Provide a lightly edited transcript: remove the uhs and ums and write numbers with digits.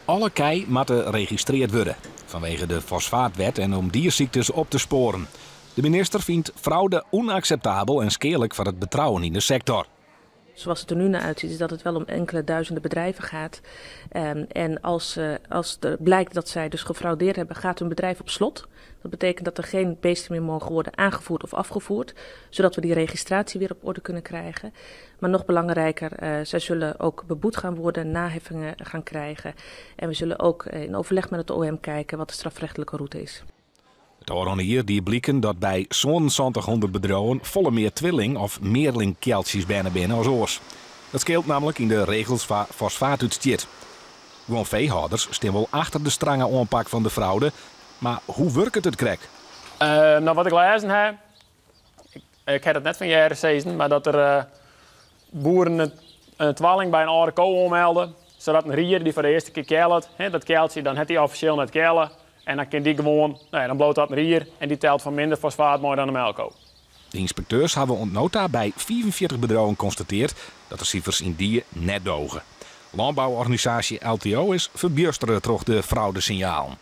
Alle kij moatte registreard wurde, fanwege de fosfaatwet en om diersyktes op te spoaren. De minister fynt fraude ûnakseptabel en skealik foar it betrouwen yn de sektor. Zoals het er nu naar uitziet, is dat het wel om enkele duizenden bedrijven gaat. En als er blijkt dat zij dus gefraudeerd hebben, gaat hun bedrijf op slot. Dat betekent dat er geen beesten meer mogen worden aangevoerd of afgevoerd, zodat we die registratie weer op orde kunnen krijgen. Maar nog belangrijker, zij zullen ook beboet gaan worden, naheffingen gaan krijgen. En we zullen ook in overleg met het OM kijken wat de strafrechtelijke route is. It ôfrûne jier die bliken dat by 7700 bedriuwen folle mear twilling of mearlingkealtsjes berne binne as oars. Dat skeelt nammentlik yn de regels foar fosfaatútstjit. Guon feehâlders stean wol achter de strange oanpak fan de fraude, mar hoe wurket it krekt? No, wat ik lêzen ha, ik ha dat net fan hearren sizzen, mar dat der boeren in twalling by in âlde ko oanmelde, sadat in rier dy't foar de earste kear keallet, dat kealtsje, dan hat dy offisjeel net kealle en dan kin dy gewoan, no ja, dan bliuwt dat in rier en dy telt foar minder fosfaat mei dan de melkko. De ynspekteurs hawwe oant no ta by 45 bedriuwen konstatearre dat de sifers yndie net doge. Lânbouorganisaasje LTO is ferbjustere troch de fraudesinjalen.